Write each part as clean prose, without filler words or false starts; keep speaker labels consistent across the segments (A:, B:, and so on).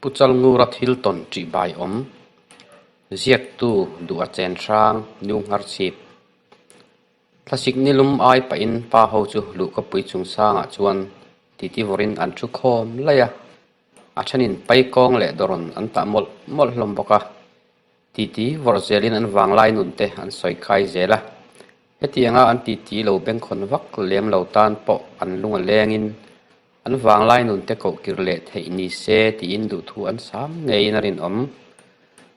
A: Pu Chalngura thil tawn ṭih bai awm, ziaktu duh a chen hrang New Ngharchhip. Thlasik ni lum ai pahin pa ho chu luhkapui chungchangah chuan titi vawrin an thu khawm laih a, a thenin paikawng leh dawrawn an tah mawlh mawlh hlawm bawk a. Titi vawrh zelin an vanglai nun te an sawi kai zel a, hetianga an titi lo bengkhawn vak lem lo tan pawh an lung a lengin an vanglai nun te kohkir leh theih ni se tiin duhthu an sam ngeiin a rinawm.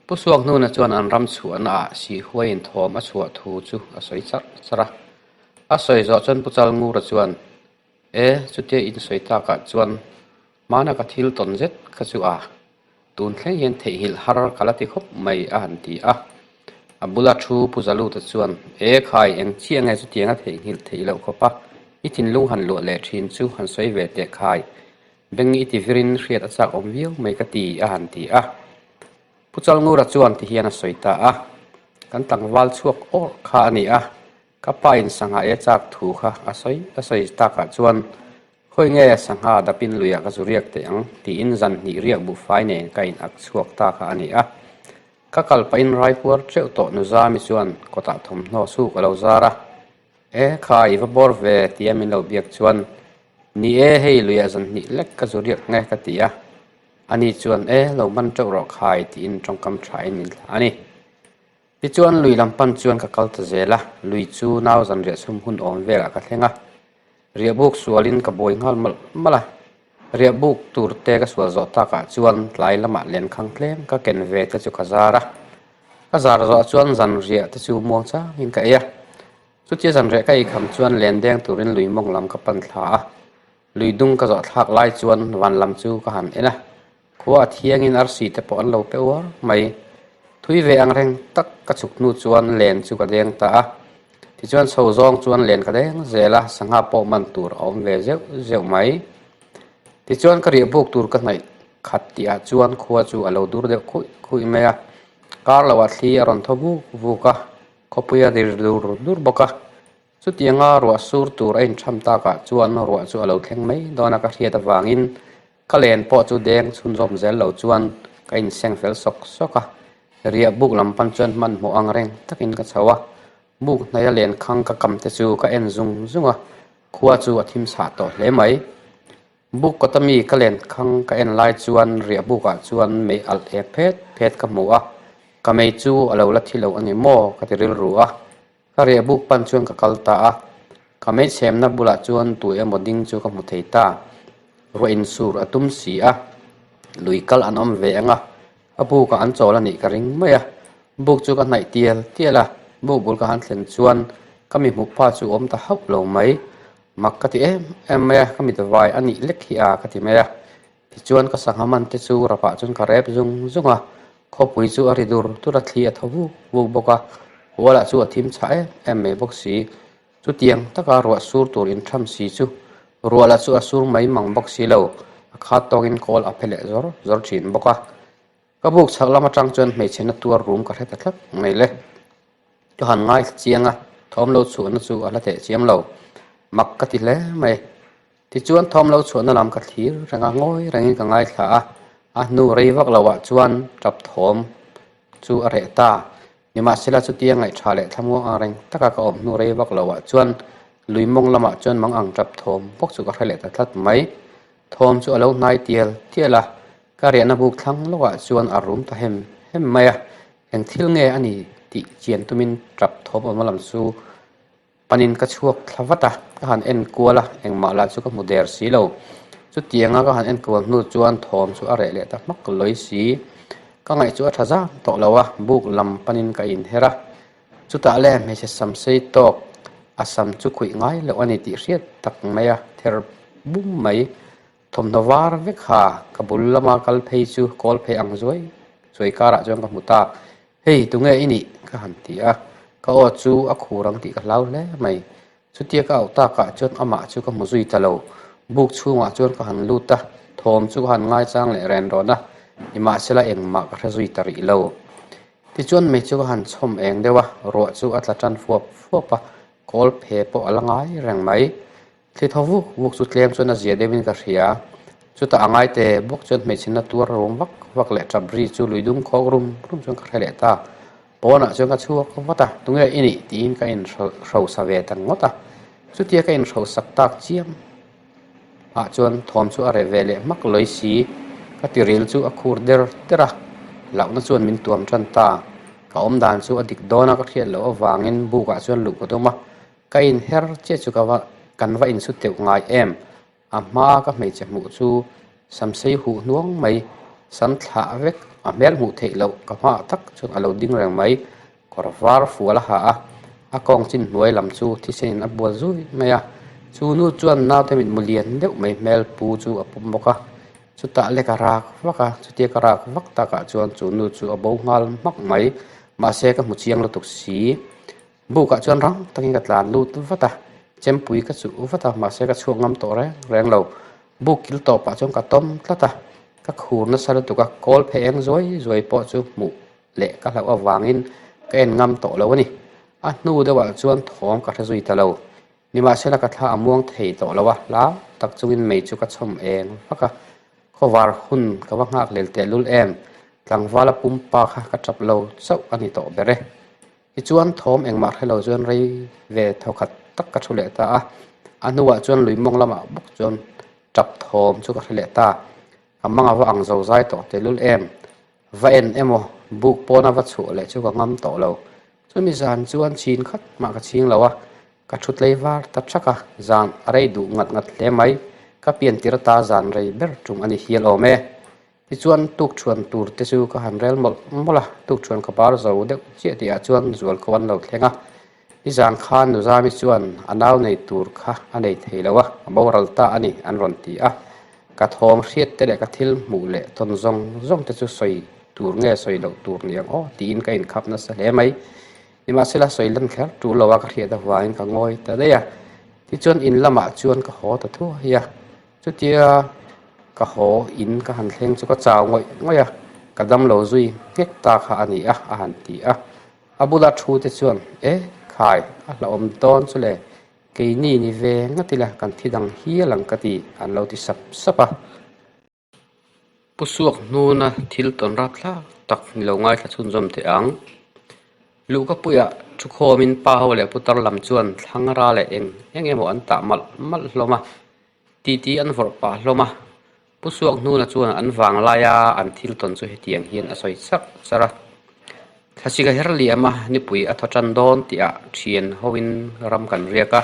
A: Pu Suakhnuna chuan an ram chhuahna ah sihhuaiin thawm a chhuah thu chu a sawi charh charh a. A sawi zawh chuan Pu Chalngura chuan, E, chutia in sawi takah chuan hmana ka thil tawn zet kha chu a. Tun thleng hian theihnghilh har ka la ti khawp mai a han ti a. A bula thu Pu Zaluta chuan, E khai, eng chiah nge chutianga theihnghilh theih loh khawp a, i thinlung han luah leh thin chu han sawi ve teh khai. Beng i ti virin hriat a chak awm viau mai ka ti a han ti a. Pu Chalngura chuan ti hian a sawi ta a, Kan tlangval chhuak awrh kha a ni a, Ka pa in sangha e chak thu kha a sawi a sawi takah chuan khawi nge sangha dapin luiah ka zu riak teh ang tiin zan hnih riak buhfai nen ka in ak chhuak ta kha a ni a. Ka kal pahin raipuar teuh tawh Nuzami chuan kawtah thawmhnaw suk a lo zar a, E kha i va bawr ve tia min lo biak chuan ni e hei luiah zan hnih lek ka zu riak nge ka ti a, ani chuan e lo man teuh rawh khai tiin tawngkam thain min thlah a ni. Tichuan lui lam pan chuan ka kal ta zel a, lui chu nau zan riah chhum hun awm velah ka thleng a, riah buk sualin ka buai nghal malh malh a, riah buk tur te ka sual zawh takah chuan tlai lamah lenkhang tlem ka ken ve te chu ka zar a, ka zar zawh chuan zan riah te chu muang changin ka ei a, chutia zan riah ka ei kham chuan len deng turin lui mawng lam ka pan thla a, lui dung ka zawh thlak lai chuan van lam chu ka han en a. Khua a thiangin arsi te pawh an lo pe uar mai. Thui ve ang reng tak ka chhuk hnu chuan len chu ka deng ta a. Tichuan chho zawng chuan len ka deng zel a, sangha pawh man tur a awm ve zeuh zeuh mai. Tichuan ka riah buk tur ka hnaih khat tih ah chuan khua chu a lo dur deuh khuih khuih mai a. Kar lo ah thli a rawn thaw vuk vuk a, khawpui a rir dur dur bawk a. Chutianga ruah sur tur a intham takah chuan ruah chu a lo thleng mai dawn a ka hriat avangin Ka len pawh chu deng chhunzawm zel lo chuan ka inseng fel sawk sawk a, riah buk lam pan chuan hmanhmawh ang reng takin ka chho a, buk hnaia len khang ka kam te chu ka en zung zung a, khua chu a thim chhah tawh hle mai. Buk kawta mi ka len khang ka en lai chuan riah bukah chuan mei alh ek phet phet ka hmu a, ka mei chu a lo la thi lo a ni maw ka ti rilru a. Ka riah buk pan chuan ka kal ta a, ka meichhemna bulah chuan tu emaw ding chu ka hmu thei ta. Ruah insur a tum si a, lui kal an awm ve ang a, a bukah an chawl a nih ka ring mai a. Buk chu ka hnaih tial tial a, buk bul ka han thlen chuan ka mi hmuh pa chu awm ta hauh lo mai. Mak ka ti em em mai a, ka mit vai a nih lek hi a ka ti mai a. Tichuan ka sangha man te chu rapah chuan ka rep zung zung a, khawpui chu a ri dur dur a, thli a tho vuk vuk bawk a, hualah chu a thim chhah em em mai bawk si. Chutiang taka ruah sur tur intham si chu ruah lah chu a sur mai mang bawk si lo, a khat tawngin kawl a phe leh zawr zawr thin bawk a. Ka buk chhak lam atang chuan hmeichhe na tuar rum ka hre ta tlat mai le. Ka han ngaithla chiang a, thawm lo chhuahna chu a hla teh chiam lo. Mak ka ti hle mai. Tichuan thawm lo chhuahna lam ka thlir reng a, ngawi rengin ka ngaithla a, a hnu rei vak loah chuan tap thawm chu a reh ta. Nimahsela chutia ngaihṭha leh thlamuang ang reng taka ka awm hnu rei vak loah chuan lui mawng lamah chuan mang ang tap thawm bawk chu ka hre leh ta tlat mai. Thawm chu a lo hnai tial tial a, ka riahna buk thlang lawkah chuan a rum ta hem hem mai a, eng thil nge a ni tih chian tumin tap thawm awmna lam chu Panin ka chhuak thla vat a, ka han en kual a, engmah lah chu ka hmu der si lo. Chutianga ka han en kual hnu chuan thawm chu a reh leh ta hmak lawi si. Ka ngaih chu a tha zam tawh lo a, buk lam panin ka inher a. Chutah le hmeichhe sam sei tawk, a sam chu khuih ngai loh a ni tih hriat tak mai a, ther bum mai. Thawmhnaw var vek ha, ka bul lama kal phei chu kawl phei ang zuai zuai karah chuan ka hmu ta. Hei, tunge i nih? ka han ti a, ka aw chu a khur ang tih ka hlau hle mai. Chutia ka auh takah chuan amah chu ka hmu zui ta lo. Buk chhungah chuan ka han lut a, thawm chu ka han ngaichang leh ren rawn a, nimahsela engmah ka hre zui ta rih lo. Tichuan mei chu ka han chhawm eng deuh a, ruah chu a tla tan fuap fuap a, kawl phe pawh a la ngai reng mai. Thli thaw vuk vuk chu tlem chuan a zia deuhin ka hria. Chutah a ngai te bawk chuan hmeichhe na tuar rum vak vak leh tap ri chu lui dum khawk rum rum chuan ka hre leh ta. Pawnah chuan ka chhuak vat a, tunge i nih tiin ka inhrosa ve ta ngawt a. Chutia ka inhrosak tak chiam ah chuan thawm chu a reh ve leh hmak lawi si. Ka tiril chu a khur der der a, hlauhna chuan min tuam tan ta. Ka awm dan chu a dik dawn a, ka hriat loh avangin bukah chuan luh ka tum a. Ka inher chiah chu ka va kan va insut teuh ngai em? A hmaa ka hmeichhe hmuh chu samsei huh hnuang mai, sam thlah vek, a hmel hmuh theih loh ka hmaah tak chuan a lo ding reng mai. Kawr var fual a ha a, a kawng chin hnuai lam chu thisenin a bual zui mai a. Chu nu chuan naute mitmu lian deuh mai hmel pu chu a pawm bawk a, chutah lek a rak vak a, chutia ka rak vak takah chuan chu nu chu a bo nghal hmak mai, mahse ka hmu chiang lutuk si. Bukah chuan rang takin ka tlan lut vat a, chempui ka chuh vat a, mahse ka chhuak ngam tawh reng reng lo. Buk kil tawpah chuan ka tawm tlat a, ka khur nasa lutuk a, kawl phei eng zuai zuai pawh chu hmuh leh ka hlauh avangin ka en ngam tawh lo a ni. A hnu deuhah chuan thawm ka hre zui ta lo. Nimahsela ka thla a muang thei tawh lo a, hlau tak chungin mei chu ka chhawm eng vak a. Khawvar hun ka va nghak lel tehlul em, tlangvala pumpa kha ka tap lo chauh a ni tawh ber e. Tichuan thawm engmah hre lo chuan rei ve thawkhat tak ka thu leh ta a, a hnuah chuan lui mawng lamah bawk chuan tap thawm chu ka hre leh ta. Ka mang a va ang zo zai tawh tehlul em? Va en emaw buk pawna va chhuah leh chu ka ngam tawh lo. Chumi zan chuan chhin khat mah ka chhing lo a, ka thu tlei var ta thak a, zan a rei duh ngat ngat hle mai. Ka pian tir ata zan rei ber tum a ni hial awm e. Tichuan tukṭhuan tur te chu ka han rel mawlh mawlh a, tukṭhuan ka bar zo deuh chiah tih ah chuan zual kho an lo thleng a. Nizan khan Nuzami chuan a nau nei tur kha a nei thei lo a, a boral ta a ni an rawn ti a. Ka thawm hriat te leh ka thil hmuh leh tawn zawng zawng te chu sawi tur nge sawi loh tur ni ang aw tiin ka inkhap nasa hle mai. Nimahsela sawi lan kher tul lo a ka hriat avangin ka ngawi ta daih a. Tichuan in lamah chuan ka haw ta thuai a. Chutia ka haw in ka han thleng chu ka chau ngawih ngawih a, ka damlo zui nghek ta kha a ni a, a han ti a. A bula thu te chuan, E khai, a hlauhawm dawn chu le, keini ni ve ngat ila kan thi dang hial ang ka ti, an lo ti sap sap a. Pu Suak hnuna thil tawn rapthlak tak ni lo ngaithla chhunzawm teh ang. Luhkapuiah thukhawmin pa ho leh putar lam chuan thlangra leh eng eng emaw an tah malh malh hlawm a, titi an vawrh pah hlawm a. Pu Suak hnuna chuan an vang laia an thil tawn chu hetiang hian a sawi charh charh a. Thlasik a her liam a, nipui a thaw tan dawn tihah thian hoin ram kan riak a.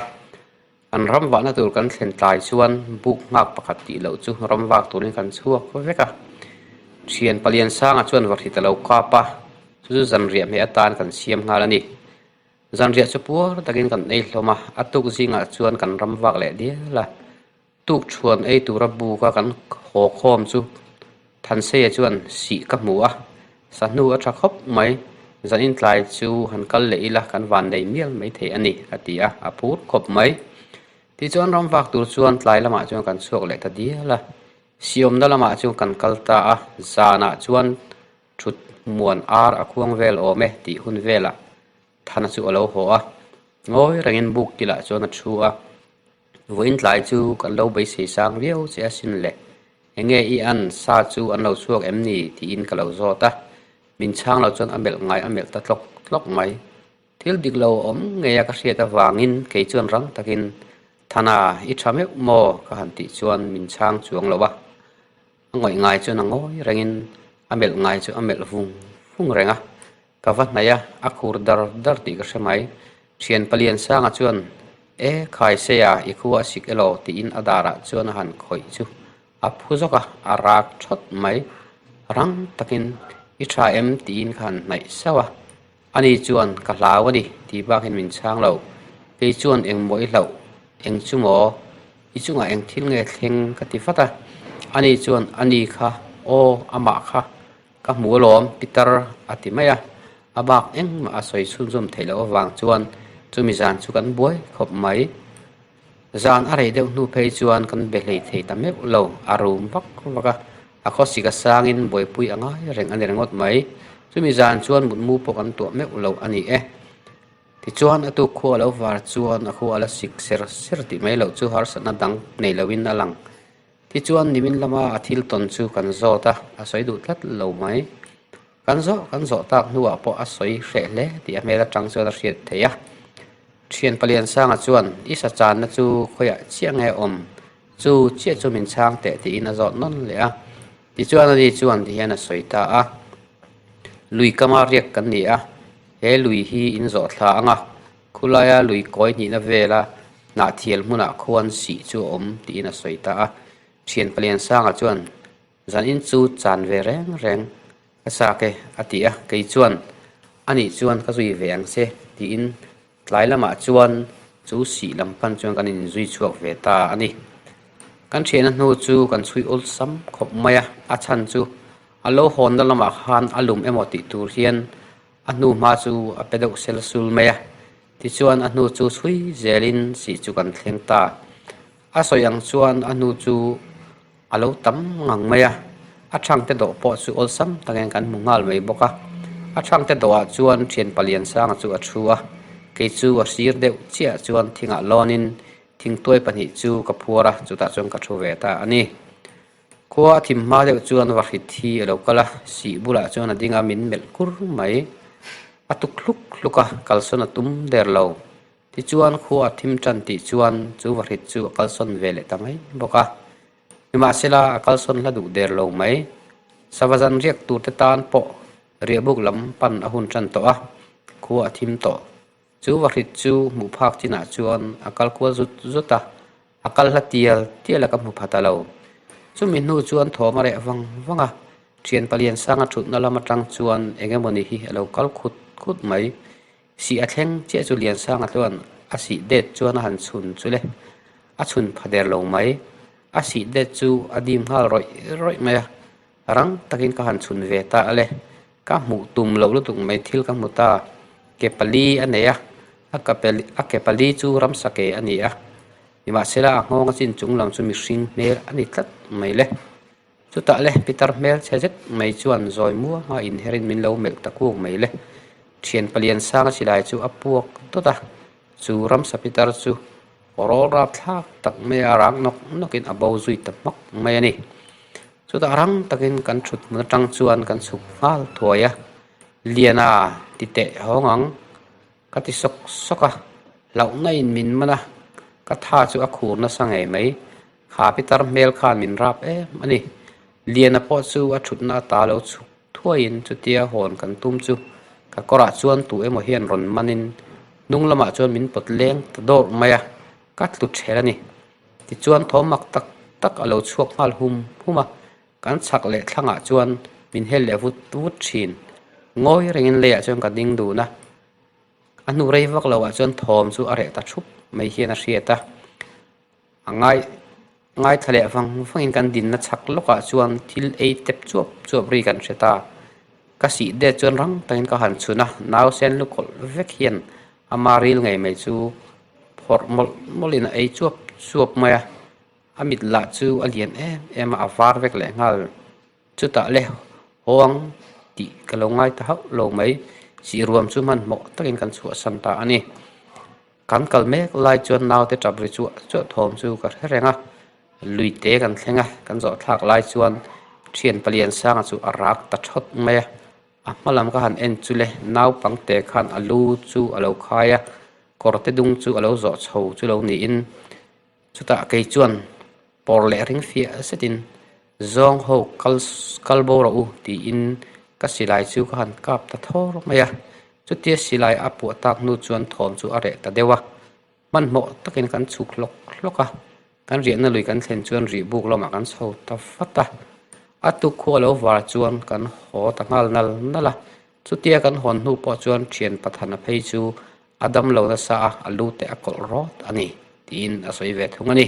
A: Kan ram vahna tur kan thlen tlai chuan buk nghak pakhat tih loh chu ram vak turin kan chhuak vek a. Thian palian sangah chuan vahrit a lo kap a, chu chu zanriah hmeh atan kan siam nghal a ni. Zanriah chu puar takin kan ei hlawm a, a tuk zingah chuan kan ram vak leh dial a. Tuk thuan ei tura buka kan haw khawm chu Thanseia chuan sih ka hmu a, sahnu a tha khawp mai, zanin tlai chu han kal leh ila kan van nei mial mai thei a ni, a ti a, a phur khawp mai. Tichuan ram vak tur chuan tlai lamah chuan kan chhuak leh ta dial a, siawmna lamah chuan kan kal ta a, zanah chuan thut muan ar a khuang vel awm e tih hun velah Thana chu a lo haw a, ngawi rengin buk kilah chuan a thu a. Vawiin tlai chu kan lo beisei sang viau che asin le, enge i an sa chu an lo chhuak em ni tiin ka lo zawt a, min chhang lo chuan a melh ngai a melh ta tlawk tlawk mai. Thil dik lo awm ngei a ka hriat avangin kei chuan rang takin, Thana, i tha meuh maw? ka han tih chuan min chhang chuang lo a, a ngawih ngai chuan a ngawi rengin a melh ngai chu a melh vung vung reng a. Ka va hnaih a, a khur dar dar tih ka hre mai. Thian palian sanga chuan, E, khai seia, i khua a sik elaw? tiin a darah chuan a han khawih chu a phu zawk a, a rak thawt mai. Rang takin, I tha em? tiin ka han hnaih sauh a. Ani chuan, Ka hlau a ni, tih bakin min chhang lo. Kei chuan engmaw i hlauh? Eng chu maw? I chungah eng thil nge thleng? ka ti vat a. Ani chuan, Ani kha, aw, amah kha. Ka hmu alawm, Peter a ti mai a. A bak engmah a sawi chhunzawm theih loh avang chuan chumi zan chu kan buai khawp mai. Zan a rei deuh hnu phei chuan kan be hlei thei ta meuh lo, a rum vak vak a, a khawsik a sangin buaipui a ngai reng a ni ringawt mai. Chumi zan chuan mutmu pawh kan tuah meuh lo a ni e. Tichuan a tuk khua a lo var chuan a khua a la sik ser ser tih mai loh chu harsatna dang nei loin a lang. Tichuan nimin lama a thil tawn chu kan zawt a, a sawi duh tlat lo mai. Kan zawh kan zawh tak hnuah pawh a sawi hreh hle tih a hmel atang chuan a hriat theih a. Thian Paliansanga chuan, I sa channa chu khawiah chiah nge awm? Chu chiah chu min chhang teh tiin a zawt nawn leh a. Tichuan ani chuan ti hian a sawi ta a, Lui kama riak kan ni a, he lui hi in zawh thla ang a, khulaia lui kawi hnihna vela hnahthial hmunah khuan sih chu a awm tiin a sawi ta a. Thian Paliansanga chuan, Zanin chu chan ve reng reng ka chak e a ti a, kei chuan anih chuan ka zui ve ang che tiin Tlai lamah chuan chu sih lam pan chuan kan inzui chhuak ve ta a ni. Kan thianna hnu chu kan chhui awlsam khawp mai a, a chhan chu a lo hawnna lamah khan a lum emaw tih tur hian a hnu hma chu a pe deuh sel sul mai a. Tichuan a hnu chu chhui zelin sih chu kan thleng ta. A sawi ang chuan a hnu chu a lo tam ngang mai a, a thangte dawh pawh chu awlsam takin kan hmu nghal mai bawk a. A thangte dawhah chuan thian Paliansanga chu a thu a, kei chu a sir deuh chiah chuan thingah lawnin thingtuai pahnih chu ka phuar a, chutah chuan ka thu ve ta a ni. Khua a thim hma deuh chuan vahrit hi a lo kal a, sih bulah chuan a ding a, min melh kur mai. A tuk hluk hluk a, kalsawn a tum der lo. Tichuan khua a thim tan tih chuan chu vahrit chu a kalsawn ve leh ta mai bawk a. Nimahsela a kalsawn hla duh der lo mai. Sava zan riak tur te tan pawh riahbuk lam pan a hun tan tawh a, khua a thim tawh. Chu vahrit chu hmuh phak chinah chuan a kal kual zut zut a, a kal hla tial tial a ka hmu pha ta lo. Chumi hnu chuan thawm a reh vang vang a, thian palian sanga thutna lam atang chuan eng emawni hi a lo kal khut khut mai. Sih a thleng chiah chu Liansanga chuan a sih det chuan a han chhun chu le, a chhun pha der lo mai. A sih det chu a dim nghal rawih rawih mai a, rang takin ka han chhun ve ta a le. Ka hmuh tum loh lutuk mai thil ka hmu ta, ke pali a nei a, a ka a ke pali chu ramsa ke a ni a, nimahsela a nghawng a chin chung lam chu mihring hmel a ni tlat mai le. Chutah le Peter hmel chhe zet mai chuan zawi muanga inherin min lo melh ta kuk mai le. Thian palian sanga silai chu a puak dawt a, chu ramsa Peter chu rawl rapthlak tak mai a rang nawk nawkin a bo zui ta hmak mai a ni. Chutah rang takin kan thut hmun atang chuan kan chhuk nghal thuai a, Liana ti teh hawng ang. Ka ti sawk sawk a, hlauhna in min man a, ka tha chu a khur nasa ngei mai. Kha pitar hmel khan min rap em a ni. Liana pawh chu a thutna ata lo chhuk thuaiin chutia hawn kan tum chu ka kawrah chuan tu emaw hian rawn manin hnung lamah chuan min pawt leng ta dawrh mai a, ka tlu ṭhel a ni. Tichuan thawm mak tak tak a lo chhuak nghal hum hum a, Kan chhak leh thlangah chuan min hel leh vut vut thin. Ngawi rengin leiah chuan ka ding dun a, a hnu rei vak loah chuan thawm chu a reh ta thup mai hian a hriat a. A ngai ngaithla leh vang vangin kan dinna chhak lawkah chuan thil ei tep chuap chuap ri kan hre ta. Ka sih det chuan rang takin ka han chhun a, nausen lukawlh vek hian ama ril ngei mai chu phawrh mawlh mawlhin a ei chuap chuap mai a. A mit lah chu a lian em em a, a var vek leh nghal. Chutah le haw ang tih ka lo ngai ta hauh lo mai. Sih ruam chu hmanhmawh takin kan chhuahsan ta a ni. Kan kal mek lai chuan naute tap ri chuah chuah thawm chu ka hre reng a, lui te kan thleng a, kan zawh thlak lai chuan thian palian sanga chu a rak ta thawt mai a. A hma lam ka han en chu le naupangte khan a lu chu a lo khai a, kawr te dung chu a lo zawh chho chu lo niin Chutah kei chuan pawr leh ring fiah zetin zawng ho kal kal bo rawh u tiin ka silai chu ka han kap ta thawr mai a. Chutia silai a puah tak hnu chuan thawm chu a reh ta deuh a. Hmanhmawh takin kan chhuk hlawk hlawk a, kan riahna lui kan thlen chuan rih buk lamah kan chho ta vat a. A tuk khua lo var chuan kan haw ta nghal nal nal a. Chutia kan hawn hnu pawh chuan thian Pathana phei chu A dam lo nasa a, a lu te a kawlh rawt a ni, tiin a sawi ve thung a ni.